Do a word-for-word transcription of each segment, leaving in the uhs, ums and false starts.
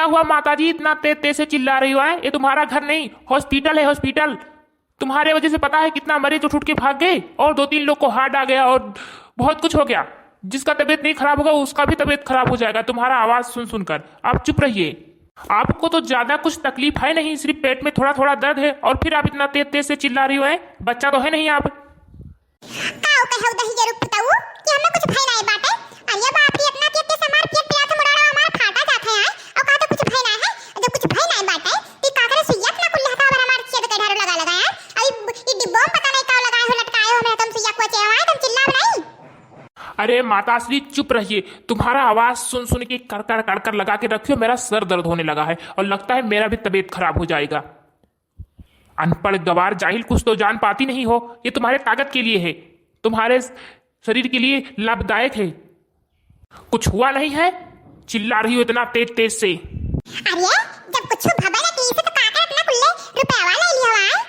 क्या हुआ माता जी, इतना तेज तेज से चिल्ला रही हो? हैं, ये तुम्हारा घर नहीं, हॉस्पिटल है, हॉस्पिटल। तुम्हारे वजह से पता है कितना मरीज उठ उठ के भाग गए और दो तीन लोग को हार्ट आ गया और बहुत कुछ हो गया। जिसका तबीयत नहीं खराब होगा, उसका भी तबीयत खराब हो जाएगा तुम्हारा आवाज सुन सुनकर। आप चुप रहिए। आपको तो ज्यादा कुछ तकलीफ है नहीं, सिर्फ पेट में थोड़ा थोड़ा दर्द है और फिर आप इतना तेज तेज से चिल्ला रही हो। हैं, बच्चा तो है नहीं आप। काऊ कहे दही जरूर पुताऊ कि हमें कुछ भय नाय बाटे। अरे बाप रे, इतना तेज तेज से हमार पेट पिरात है, मुड़ाड़ा हमार फाटा जात है। आय, और कहा तो कुछ भय नाय है। जब कुछ भय नाय बाटे, तो का करे सुइया इतना कुल्ला का बर हमार छेद के ढारो लगा लगा है। अभी ब-, ई डिब्बो में पता नहीं का लगाए हो, लटकाए हो, हमें तुम सुइया को चेवा है, तुम चिल्ला बनाई। अरे माता श्री, चुप रहिए। तुम्हारा आवाज सुन सुन के कड़कड़ कड़कड़ लगा के रखियो, मेरा सर दर्द होने लगा है और लगता है मेरा भी तबीयत खराब हो जाएगा। अनपढ़, गवार, जाहिल, कुछ तो जान पाती नहीं हो। ये तुम्हारे ताकत के लिए है, तुम्हारे शरीर के लिए लाभदायक है। कुछ हुआ नहीं है, चिल्ला रही हो इतना तेज तेज से। अरे, जब कुछ भवे ना की से तो का कर अपना कुल्ले रुपयावा ले लिया हुआ है।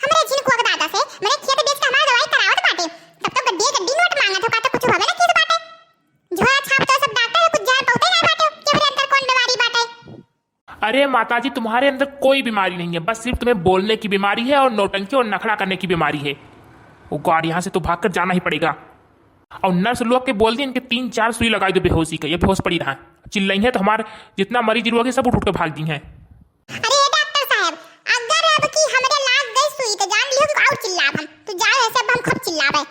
हमरे झिनकुआ के दादा से, मेरे खेत बेच के हमार दवाई करावत बाटे। तब तो गड्डी गड्डी नोट मांगत हो, का तो कुछ भवे ना की से बाटे। झोला छाप तो सब डॉक्टर है, कुछ जान पाते नहीं बाटे कि हमरे अंदर कौन बीमारी बाटे। अरे माता जी, तुम्हारे अंदर कोई बीमारी नहीं है, बस सिर्फ तुम्हें बोलने की बीमारी है और नौटंकी और नखड़ा करने की बीमारी है। ओ गॉड, यहाँ से तो भागकर जाना ही पड़ेगा। और नर्स लोग के बोल दी, इनके तीन चार सुई लगाई दो बेहोशी का, ये बेहोश पड़ी रहा। चिल्लाई है तो हमार जितना मरीज लोग हैं, सब उठ उठ के भाग दी हैं। अरे डॉक्टर साहब, अगर अब की हमरे लाग गई सुई तो जान लियो कि और चिल्लाब हम। तो जाओ ऐसे, अब हम खूब चिल्लाबे।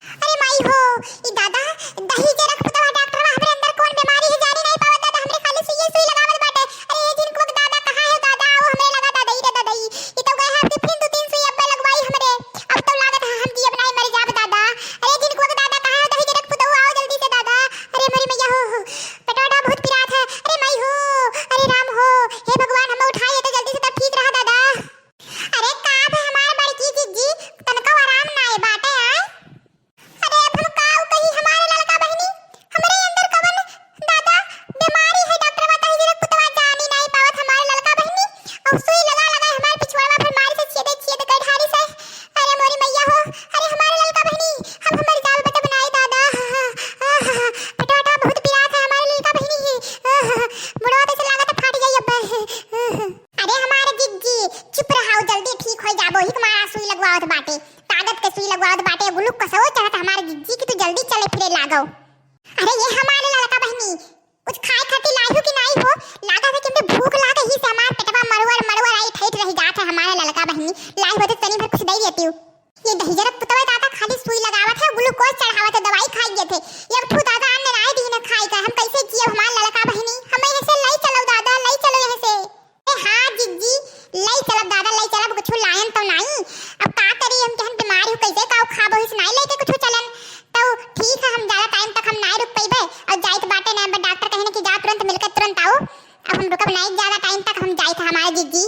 अरे माई हो, ई दादा, दही जे रख पुतवा डॉक्टरवा, हमरे अंदर कौन बीमारी है जाने नहीं पावत दादा, हमरे खाली सुइये सुई लगावल बाटे। अरे ए झिनकुआ के दादा, कहाँ है दादा, आओ हमरे लगा दादा, ई रे दादा, ई, ई तो गए हैं, अबकी फिर दो तीन सुई अब्बे लगवाई हमरे, अब तो लागत है हम जियब नहीं मर जाब दादा। अरे झिनकुआ के दादा, कहाँ है दही जे रख पुतवा, आओ जल्दी से दादा। अरे मोरी मैया हो, हो, पेटवा बहुत पिरात है। अरे माई हो, अरे राम हो, हे भगवान, हमें उठाइए तो जल्दी से, तब ठीक रहा दादा। अरे का भे हमार बड़की जिज्जी, तनको आराम नाय बाटे, आय? अरे अब हम काऊ कही हमारे ललका बहिनी, हमरे अंदर कवन दादा बीमारी है, डॉक्टर बा दही जे रख पुतवा जानी नाय पावत हमारे ललका बहिनी, और सुई लगा लगा हमारे पिछुआवा भर मारी से छेदे छेद कर ढारी से। अरे मोरी मैया हो, अरे हमारे ललका बहिनी, हम हमर जाल बचब नाय दादा। पेटवा बहुत पिरात है हमारे ललका बहिनी, मुड़वा तो ऐसे लागत फाट जाई अब। अरे हमार जिज्जी, चुप रहाओ, जल्दी ठीक हो जाबो। हिक मारा सुई लगवावत बाटे, ताकत के सुई लगवावत बाटे, ग्लूकोसवो चढ़त हमार जिज्जी कि तू जल्दी चले फिरे लागो। अरे ये हमारे ललका बहिनी, कुछ खाए खातिर लायू कि नाई हो? लागा है कि हमरे भूख लाग ही से हमार पेटवा मड़ुअर मड़ुअर आई ठैठ रह जात है हमारे ललका बहिनी। लाई होते तनी भर कुछ दे देती हूँ। ये दहिजरक पुतवा दादा खाली सुई लगावत है, ग्लूकोज चढ़ावत है, दवाई खाई गए थे। ये अब ठू दादा अन्न राय दीन है खाई का, हम कैसे जियब हमार ललका बहिनी? हमें यहाँ से लाई चलो दादा, लाई चलो यहाँ से। ए हाँ जिज्जी, लाई चलब दादा, लाई चलब, कुछ लायन तो नाई। अब का करी, हम केहन बीमार हूँ, कैसे काऊ खाबो, हिस नाई लेके कुछ चलन। तो ठीक है, हम ज्यादा टाइम तक हम नाई रुक पइबे। और जाइत बाटे ना, डॉक्टर कहने कि जा तुरंत मिलकर तुरंत आओ। अब हम रुकब नाई ज्यादा टाइम तक, हम जाइत है हमारे जिज्जी।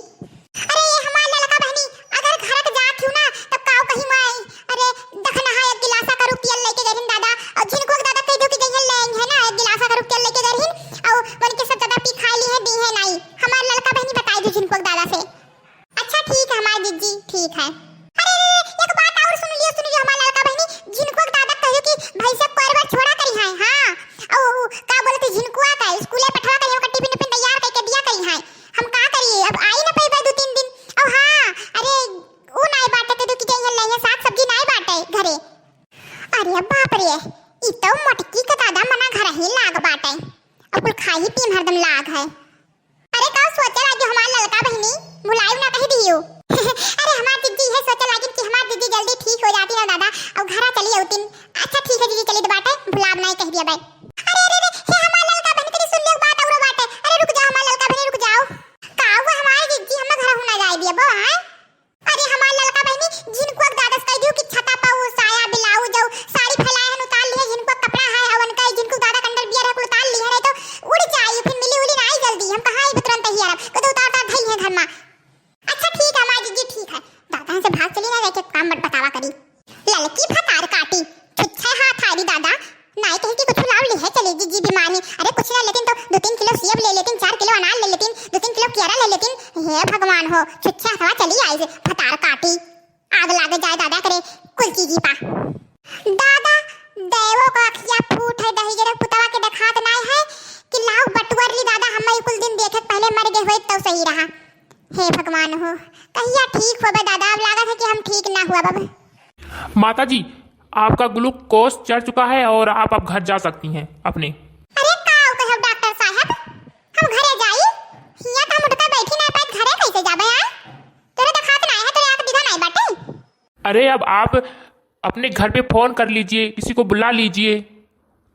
अरे ये हमार ललका बहिनी, अगर घर के जात हूँ ना, तब काऊ कही माई, अरे दखना है एक गिलासा का रुक तेल लेके गए दादा, और झिनकुआ के दादा कह दो कि गई ले आई है ना, एक गिलासा का रुक तेल लेके गए, और मन के सब दादा पी खा ली है, दी है नाई। हमार ललका बहिनी बताई दो झिनकुआ के दादा से। अच्छा ठीक है हमार जिज्जी, ठीक है। अरे, अरे, अरे, एक बात और सुन लियो, सुन लियो हमार ललका बहिनी, झिनकुआ के दादा कह दो कि भैंसे कोरबर छोड़ा करी है, हाँ, और का बोलते झिनकुआ का स्कूले पठवा करी, ओकर टिफिन उफिन तैयार करके दिया करी है। हम का करी, अब आई ना पइबे दो तीन दिन। और हाँ, अरे, ऊ नाई बाटे, कह दो कि जइहन लइहन, साग सब्जी नाई बाटे घरे। अरे बाप रे, ई तो मोटकी के दादा मना घर ही लाग बाटे। अब कुल खाही पीन हरदम लाग है। अरे का सोचे लागी हमार ललका बहिनी, भुलायु ना कही दियो। अरे हमार जिज्जी ये सोचे लागिन कि हमार जिज्जी जल्दी ठीक हो जाती ना दादा, और घरा चली अउतिन। अच्छा ठीक है जिज्जी, चली तो बाटे, भुलाब नाई कह दिया बाय। अरे, अरे, अरे, हे हमार ललका बहिनी, तनी सुन लियो बात औरो बाटे। अरे रुक जाओ हमार ललका बहिनी, रुक जाओ। का हुआ हमार जिज्जी, हम घर हूँ ना जाए दिया बो, हाँ? अरे हमार ललका बहिनी, झिनकुआ के दादा से कह दियो कि छता पर वो साया, ब्लाउज और साड़ी फैलाए हन, उतार लिहे, झिनकुआ के कपड़ा है, और उनका झिनकुआ के दादा के अंडरवियर है, कुल उतार लिहे, नहीं तो उड़ जाई, फिर मिली उली ना आई जल्दी। हम कहाँ आइब तुरंत ही अरब, कदे उतार उतार धई है घर में। अच्छा ठीक है हमार जिज्जी, ठीक है। दादा से भाग चली ना, जाके काम बत-, बतावा करी। ललकी भतार काटी, छुच्छे हाथ आई री दादा, नाई कही कि कुछ लाव लिहे चली जिज्जी बीमार ही। अरे कुछ ना लेतिन तो दो तीन किलो सेब ले लेतिन, चार किलो अनार ले लेतिन, दो तीन किलो केरा ले लेतिन। हे भगवान हो, छुच्छे हथवा चली आई से भतार काटी। आग लागे जाए दादा करे कुल चीजी पा। दादा, देवो का अखिया फूट है, दहिजरक पुतवा के देखात नाई है कि लाओ बटुअर ली दादा, हम ई कुल दिन देखे के पहले मर गए होइत तो सही रहा। हे भगवान हो, कहिया ठीक होबे दादा, अब लागत है कि हम ठीक ना हुआ अब। माता जी, आपका ग्लूकोज चढ़ चुका है और आप अब घर जा सकती हैं अपने। अरे का कहब डॉक्टर साहब, हम घरे जाई? हिया तो हम उठकर बैठी ना पाई, घरे कैसे जाबे आए? तोरे देखात ना है, तोरे आँख दिखा नहीं बाटे। अरे अब आप अपने घर पे फोन कर लीजिए, किसी को बुला लीजिए।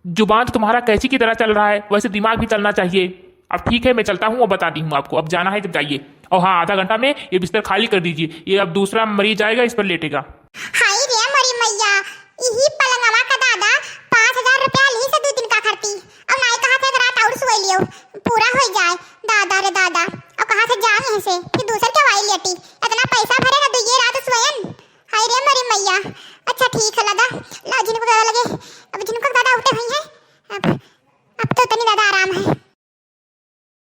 जुबान तो तुम्हारा कैंची की तरह चल रहा है, वैसे दिमाग भी चलना चाहिए। अब ठीक है, मैं चलता हूँ, वो बता दी हूँ आपको, अब जाना है जब जाइए। और हाँ, आधा घंटा में ये बिस्तर खाली कर दीजिए, ये अब दूसरा मरीज आएगा, इस पर लेटेगा। हाय रे मोरी मैया, यही पल